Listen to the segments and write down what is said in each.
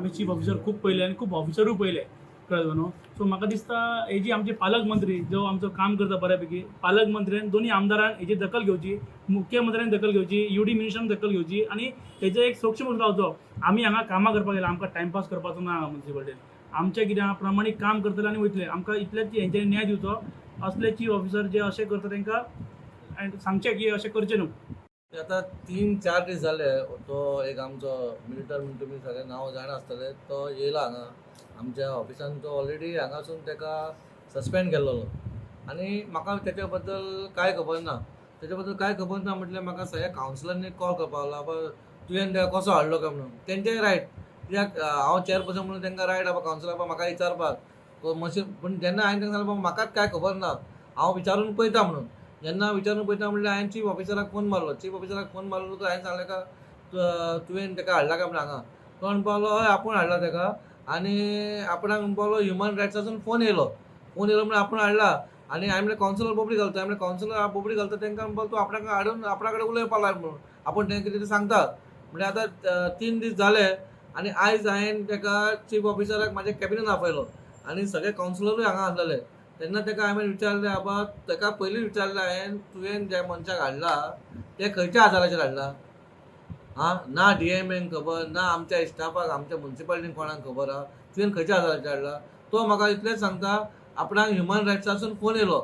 आमी chief officer खूब पळयले आनी खूब ऑफिसरूय पळयले, कळ्ळें न्हू? सो म्हाका दिसता हेजी आमचे पालक मंत्री जो आमचो काम करता बऱ्या पैकी, पालक मंत्र्यान, दोन्ही आमदारान हेजी दखल घेवची, मुख्यमंत्र्यान दखल घेवची, युडी मिनिस्टरान दखल घेवची आनी हेजो एक सोक्ष लावचो. आमी हांगा कामां करपाक गेला, आमकां टायमपास करपाचो ना. हांगा मुन्सिपालिटीन आमचें कितें आहा प्रमाणीक काम करतले आनी वयतले. आमकां इतलेच हेंच्यांनी न्याय दिवचो. असले चीफ ऑफिसर जे अशें करता तांकां सांगचें की अशें करचें न्हू. आतां 3-4 दीस जाले, तो एक आमचो मिलिटर म्हण तुमी सगळे नांव जाणा आसतले, तो येयला हांगा आमच्या ऑफिसान. तो ऑलरेडी हांगासून ताका सस्पेंड केल्लो आनी म्हाका तेच्या बद्दल कांय खबर ना. तेच्या बद्दल कांय खबर ना म्हटल्यार म्हाका सगळ्या कावन्सिलरांनी कॉल करपाक लागलो, बाबा तुवें तेका कसो हाडलो काय म्हणून. तेंचेय रायट, कित्याक हांव चेअरपर्सन म्हणून तांकां रायट बाबा कावन्सिलर बाबा म्हाका विचारपाक मातशें. पूण जेन्ना हांवें तांकां सांगलें, बाबा म्हाकाच कांय खबर ना, हांव विचारून पळयता म्हणून. जेन्ना विचारून पळयता म्हणल्यार हांवें चीफ ऑफिसराक फोन मारलो. चीफ ऑफिसराक फोन मारलो तो हांवें सांगलें का तुवें ताका हाडला काय म्हणून हांगा. तो म्हणपाक लागलो, हय, आपूण हाडला ताका आनी आपणाक म्हणपाक लागलो ह्युमन रायट्सासून फोन येयलो, फोन येयलो म्हणून आपूण हाडला. आनी हांवें म्हणलें, कावन्सिलर बोबडी घालता. हांवें म्हणलें, कावन्सिलर बोबडी घालता तांकां म्हणपाक तूं आपणाक हाडून आपणा कडेन उलोवपाक लाय म्हणून, आपूण तांकां कितें सांगता. म्हणल्यार आतां 3 दीस जाले आनी आयज हांवें ताका चीफ ऑफिसराक म्हाज्या कॅबिनान आपयलो आनी सगळे कावन्सिलरूय हांगा आसलेले. तेन्ना ताका हांवें विचारलें, बाबा, ताका पयलीं विचारलें हांवें, तुवें ज्या मनशाक हाडला ते खंयच्या आदाराचेर हाडला? आं, ना डी एम एन खबर ना, आमच्या स्टाफाक, आमच्या मुन्सिपालिटीन कोणाक खबर आहा? तुवें खंयच्या आदाराचेर हाडला? तो म्हाका इतलेंच सांगता, आपणाक ह्युमन रायट्सासून फोन येयलो.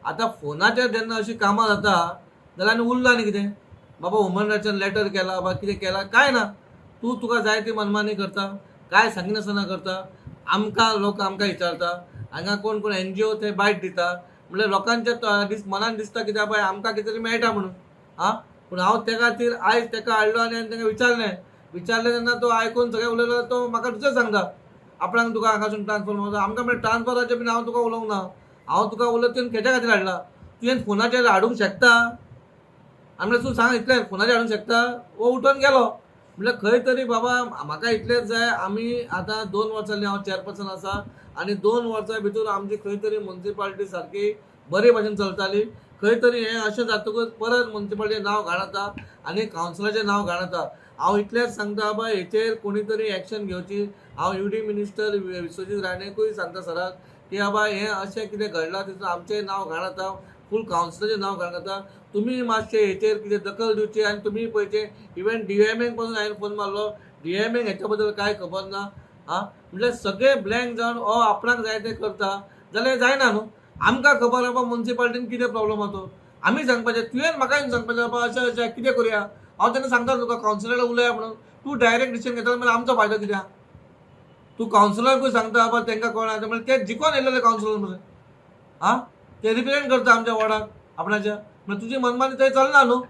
आतां फोनाचेर जेन्ना अशीं कामां जाता जाल्यार आनी उरला आनी कितें? बाबा, ह्युमन रायट्सान लॅटर केला बा कितें केला कांय ना. तूं तुका जाय ती मनमानी करता, कांय सांगिनासतना करता. आमकां लोक आमकां विचारता, हांगा कोण कोण एनजीओ ते बायट दिता, म्हणल्यार लोकांच्या दीस मनान दिसता कित्याक बाय आमकां कितें तरी मेळटा म्हणून. आं, पूण हांव त्या खातीर आयज ताका हाडलो आनी हांवें ताका विचारलें. विचारलें तेन्ना तो आयकून सगळें उलयलो. तो म्हाका दुसरें सांगता, आपणाक तुका हांगासून ट्रान्सफर मेळटा. आमकां म्हणल्यार ट्रान्सफराचें बीन हांव तुका उलोवंक ना. हांव तुका उलयत, तुवें खेच्या खातीर हाडला? तुवें फोनाचेर हाडूंक शकता? आनी म्हणल्यार तूं सांग, इतलें फोनाचेर हाडूंक शकता? हो उठून गेलो. म्हणल्यार खंय तरी बाबा म्हाका इतलेंच जाय, आमी आतां 2 वर्सां जालीं हांव चेअरपर्सन आसा आनी 2 वर्सां भितर आमची खंय तरी मुन्सिपालिटी सारकी बरे भाशेन चलताली. खंय तरी हें अशें जातकूच परत मुन्सिपालिटीचें नांव घाण जाता आनी कावन्सिलाचें नांव घाण जाता. हांव इतलेंच सांगता, बाबा, हेचेर कोणी तरी एक्शन घेवची. हांव यू डी मिनिस्टर विश्वजीत राणेकूय सांगता सराक की बाबा, हें अशें कितें घडलां तितून आमचें नांव घाण जाता, फूल कावन्सिलाचें नांव घाण जाता. तुमी मातशें हेचेर कितें दखल दिवची आनी तुमी पळयचें. इवन डी एम एक पासून हांवें फोन मारलो, डी एम एक हेच्या बद्दल कांय खबर ना. आं, म्हणल्यार सगळें ब्लँक जावन हो आपणाक जाय तें करता जाल्यार जायना न्हू. आमकां खबर आहा मुन्सिपालिटीन कितें प्रॉब्लम आहा तो. आमी सांगपाचें, तुवें म्हाका येवन सांगपाचें, बाबा अशें अशें कितें करुया. हांव तेन्ना सांगता तुका कावन्सिलराक उलया म्हणून. तूं डायरेक्ट डिसिजन घेता म्हणल्यार आमचो फायदो कित्याक? तूं कावन्सिलराकूय सांगता बाबा तांकां कोण आसा म्हणल्यार ते जिकोन येयलेले कावन्सिलर मरे. आं, ते रिप्रेझेंट करता आमच्या वॉर्डाक आपणाच्या, म्हणल्यार तुजी मनमानी थंय चलना न्हू.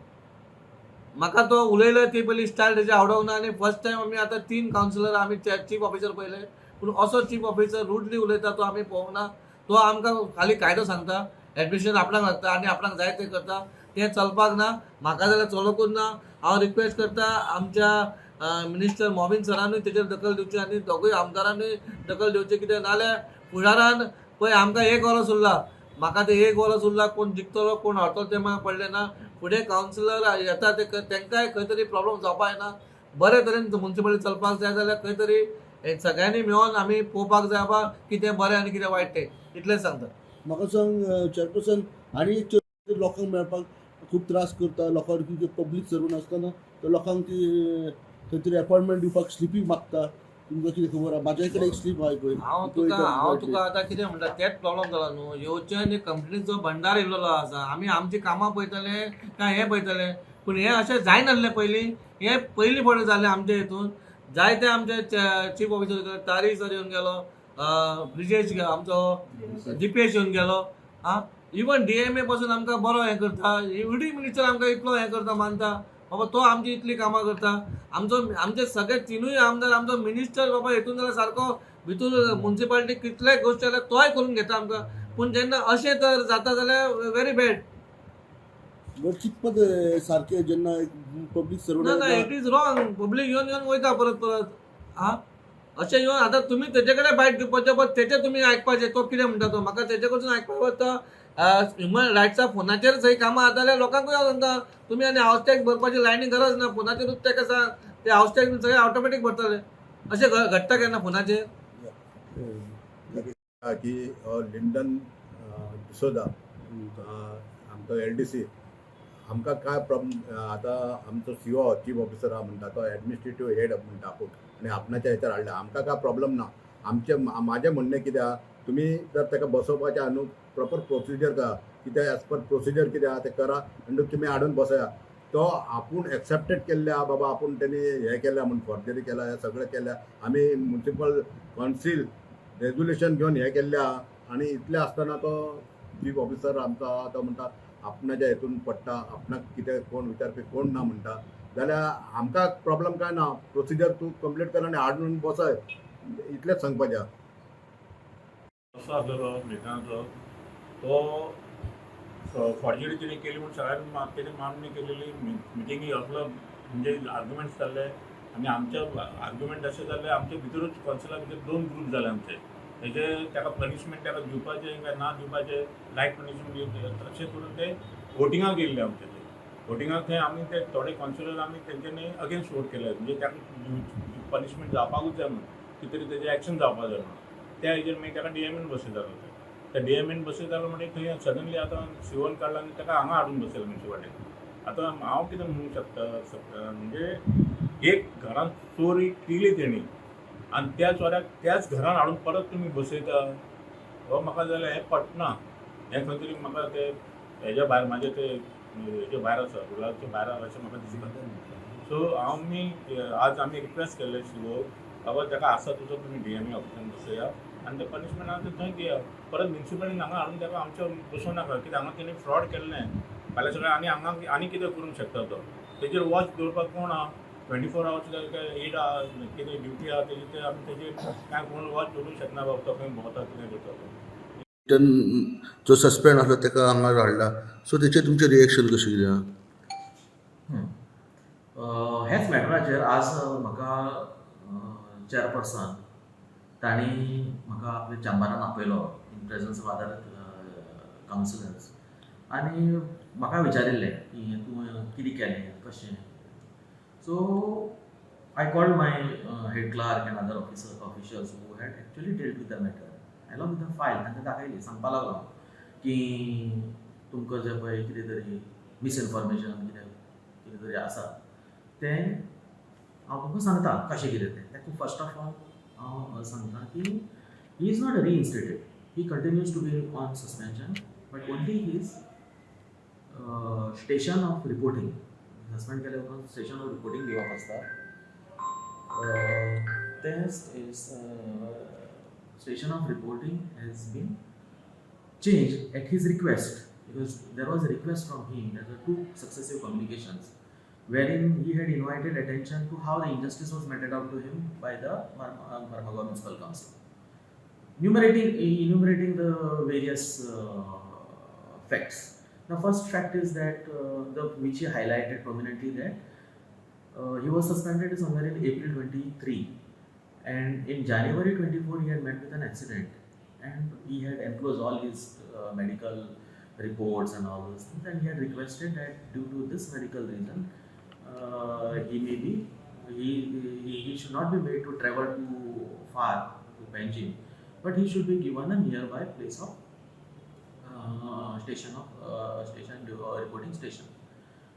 म्हाका तो उलयलो ती पयली स्टायल तेजी आवडोंक ना. आनी फर्स्ट टायम आमी आतां 3 कावन्सिलर आमी चीफ ऑफिसर पळयले, पूण असो चीफ ऑफिसर रुडली उलयता तो आमी पळोवंक ना. तो आमकां खाली कायदो सांगता, एडमिशन आपणाक लागता आनी आपणाक जाय तें करता. तें चलपाक ना, म्हाका जाल्यार चलोकूच ना. हांव रिक्वेस्ट करता, आमच्या मिनिस्टर मॉविन सरानूय तेजेर दखल दिवची आनी दोगूय आमदारानूय दखल दिवची. कित्याक नाजाल्यार फुडारान पळय आमकां एक वर्स उरला, म्हाका तें एक वर्स उरला, कोण जिखतलो कोण हरतलो तें म्हाका पडलें ना. फुडें कावन्सिलर येता ते तांकांय खंय तरी प्रॉब्लम जावपा जायना. बरे तरेन मुन्सिपालिटी चलपाक जाय जाल्यार खंय तरी हे सगळ्यांनी मेळोन आमी पळोवपाक जाय बाबा कितें बरें आनी कितें वायट तें, इतलेंच सांगता. म्हाका सांग चेअरपर्सन, आनी एक लोकांक मेळपाक खूब त्रास करता, लोकांक कितें पब्लीक सर्वंट आसतना तो लोकांक ती खंय तरी अपॉयंटमेंट दिवपाक स्लिपी मागता. तुमकां कितें खबर आहा? म्हाज्या कडेन एक स्लीप आहा पळय. हांव तुका आतां कितें म्हणटा, तेच प्रॉब्लम जाला न्हू. येवचे आनी कंपनीचो भंडार येयल्लो आसा. आमी आमची कामां पळयतले काय हें पळयतले? पूण हें अशें जायनासलें पयलीं. हें पयलीं फावटी जालें आमच्या हितून. जायते आमचे चीफ ऑफिसर तारी सर येवन गेलो, ब्रिजेश आमचो दिपेश येवन गेलो. आं, इवन डी एम ए पासून आमकां बरो हें करता. युडी मिनिस्टर आमकां इतलो हें करता, मानता बाबा तो आमची इतली कामां करता. आमचो आमचे सगळे तिनूय आमदार, आमचो मिनिस्टर बाबा हितून जाल्यार सारको भितूर मुन्सिपालिटी कितलेय गोश्टी जाल्यार तोय करून घेता आमकां. पूण जेन्ना अशें तर जाता जाल्यार व्हेरी बॅड. बट कितपत सारकें जेन्ना एक पब्लीक ना ना, servant? It is wrong. Public येवन येवन वयता परत परत. आं, अशें येवन आतां तुमी तेजे कडेन बायट दिवपाचें, बट तेचे तुमी आयकपाचें, तो कितें म्हणटा तो. म्हाका तेजे कडसून आयकपाक वता. ह्युमन रायट्सा फोनाचेर सगळीं कामां जाता जाल्यार लोकांकूय हांव सांगता, तुमी आनी हावस टॅक्स भरपाची लायनी गरज ना. फोनाचेरूच तेका सांग, ते हावस टॅक्स सगळे ऑटोमॅटीक भरतले. अशें घडटा केन्ना फोनाचेर? की हो लिंडन डिसोजा आमचो एलडीसी आमकां काय प्रॉब्लम आतां आमचो सीओ चीफ ऑफिसर आहा म्हणटा तो एडमिनिस्ट्रेटीव हेड म्हणटा आपूण आनी आपणाच्या हेचेर हाडला. आमकां काय प्रॉब्लम ना. आमचें म्हाजें म्हणणें कितें आहा, तुमी जर ताका बसोवपाचें आहा न्हू, प्रॉपर प्रोसिजर करा, कितें एज पर प्रोसिजर कितें आहा तें करा आनी तुमी हाडून बसया. तो आपूण एक्सेप्टेड केल्ले आहा बाबा, आपूण तेणी हें केल्या म्हूण फॉर्जरी केला, हें सगळें केल्या. आमी म्युनिसिपल कावन्सील रेजोल्युशन घेवन हें केल्लें आहा आनी इतलें आसतना तो चीफ ऑफिसर आमचो आहा तो म्हणटा आपणाच्या हेतून पडटा, आपणाक कितें कोण विचारपी कोण ना म्हणटा. जाल्यार आमकां प्रॉब्लम काय ना, प्रोसिजर तूं कंप्लीट कर आनी हाडून बसय, इतलेंच सांगपाचें आहा. असो आसलेलो मिल्टनाचो तो फॉर्जरी तेणी केली म्हूण सगळ्यांनी तेणी मान्य केलेली मिटिंगी असलो म्हणजे आर्ग्युमेंट्स जाल्ले आनी आमचे आर्ग्युमेंट अशें जाल्ले आमचे भितरूच कौन्सिला भितर दोन ग्रूप जाले आमचे. तेजे ताका पनिशमेंट ताका दिवपाचें काय ना दिवपाचें, लायट पनिशमेंट दिवपाचें अशें करून ते वोटिंगाक गेल्ले आमचे. ते वोटिंगाक थंय आमी ते थोडे कौन्सिलर आमी तेंच्यांनी अगेन्स्ट वोट केले, म्हणजे ताका पनिशमेंट जावपाकूच जाय म्हणून, कितें तरी तेजें एक्शन जावपाक जाय म्हणून. त्या हेजेर मागीर ताका डीएमएन बसयतालो. त्या डीएमएन बसयतालो म्हणजे थंय सडनली आतां सिवन काडला आनी ताका हांगा हाडून बसयला म्युनिसिपालिटीन. आतां हांव कितें म्हणूंक शकता म्हणजे एक घरांत चोरी केली तेणी आनी त्या चोऱ्याक त्याच घरान हाडून परत तुमी बसयता, हो म्हाका जाल्यार हें पटना. हें खंय तरी म्हाका ते हेज्या भायर म्हाजे ते हेज्या भायर आसा, रुलाच्या भायर आसा अशें म्हाका दिसता. सो आमी आज आमी रिक्वेस्ट केल्ले सीओ बाबा ताका आसा तसो तुमी डीएमए ऑफिसान बसया आनी ते पनिशमेंट आसा ते थंय दिया. परत म्युनिसिपालिटीन हांगा हाडून ताका आमच्या बसोवं नाका, कित्याक हांगा तेणी फ्रॉड केल्लें फाल्यां सगळें आनी हांगा आनी कितें करूंक शकता तो. तेजेर वॉच दवरपाक कोण आहा? 24 आवर्स काय 8 आवर्स कितें ड्युटी आहा तेजी, ते आमी तेजेर काय कोण वॉच दवरूंक शकना बाबा तो खंय भोंवता कितें करता तो. जो सस्पेंड आसलो ताका हांगा हाडला, सो तेचेर तुमचें रिएक्शन कशें कितें आहा? ह्याच मॅटराचेर आज म्हाका चेअरपर्सन तांणी म्हाका आपल्या चॅम्बरान आपयलो in presence of other councillors आनी म्हाका विचारिल्लें की तूं कितें केलें कशें. So I called my head clerk and other officials who had actually dealt with the matter along with the file. तांकां दाखयली, सांगपा लागलो की तुमकां जें पळय कितें तरी मिसइन्फॉर्मेशन कितें कितें तरी आसा तें हांव तुमकां सांगता कशें कितें तें. ताका फर्स्ट ऑफ ऑल हांव सांगता की he is not reinstated, he continues to be on suspension, but only his station of reporting suspend केल्या उपरांत स्टेशन ऑफ रिपोर्टींग दिवप आसता, तें station of reporting has been changed at his request, because there was a request from him. There were two successive communications wherein he had invited attention to how the injustice was meted out to him by the Marmagao Municipal Council, enumerating the various facts. The first fact is that the which he highlighted prominently, that he was suspended somewhere in April 23, and in January 24 he had met with an accident, and he had enclosed all his medical reports and all those things, and he had requested that due to this medical reason he may be he should not be made to travel too far to Panjim, but he should be given a nearby place of station of station reporting station.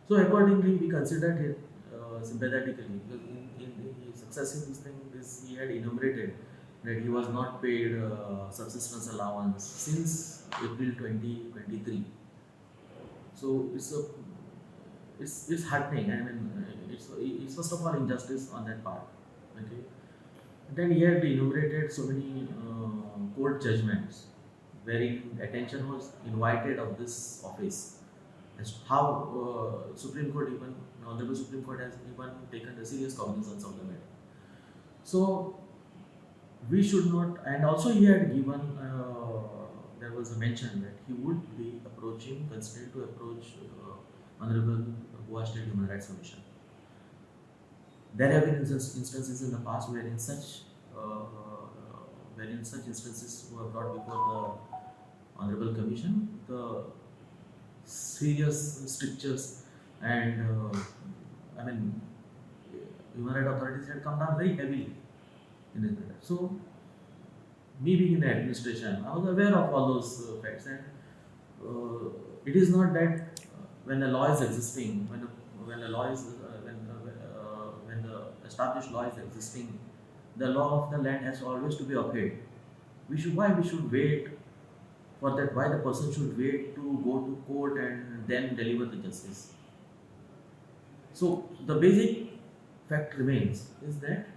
So accordingly, we considered it sympathetically, because in the successive this thing, this he had enumerated that he was not paid subsistence allowance since April 2023. So it's heartening. I mean, it's first of all injustice on that part. Okay. Then he had enumerated so many court judgments wherein attention was invited of this office as to how Supreme Court, even Honorable Supreme Court, has even taken the serious cognizance of the matter. So we should not, and also he had given, there was a mention that he would be approaching, considering to approach Honorable Goa State Human Rights Commission. There have been instances in the past wherein such instances were brought before the Honorable Commission. The serious strictures and I mean, human rights authorities had come down very heavily in this matter. So, me being in the administration, I was aware of all those facts, and it is not that when a law is existing, when a law is when the established law is existing, the law of the land has always to be upheld. We should Why we should wait for that? Why the person should wait to go to court and then deliver the justice? So the basic fact remains is that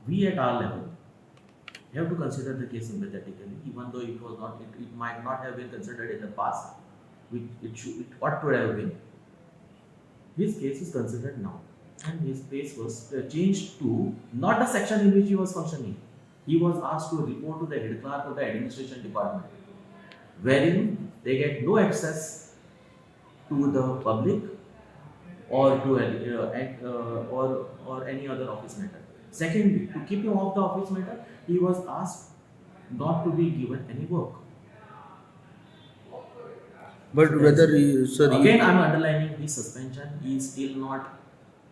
we at our level have to consider the case sympathetically, even though it was not, it might not have been considered in the past, which it ought to have been. His case is considered now, and his case was changed to not the section in which he was functioning. He was asked to report to the head clerk of the administration department, wherein they get no access to the public or to or any other office matter. Secondly, to keep him off the office matter, he was asked not to be given any work. But whether he, sir, Again, I'm underlining his suspension is still not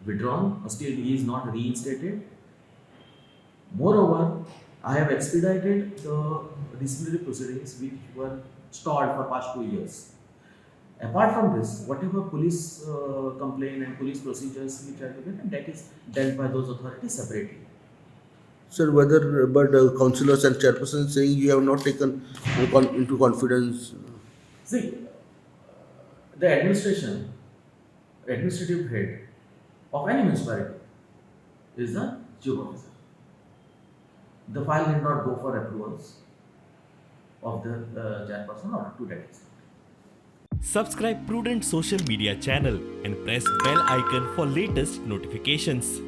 withdrawn, or still he is not reinstated. Moreover, I have expedited the disciplinary proceedings which were stalled for past 2 years. Apart from this, whatever police complaint and police procedures which are to be done, that is dealt by those authorities separately. Sir, whether but councillors and chairpersons saying you have not taken into confidence. See, the administration, administrative head of any municipality is the chief officer. The file did not go for approvals of the chairperson or to that extent. Subscribe Prudent Social Media channel and press bell icon for latest notifications.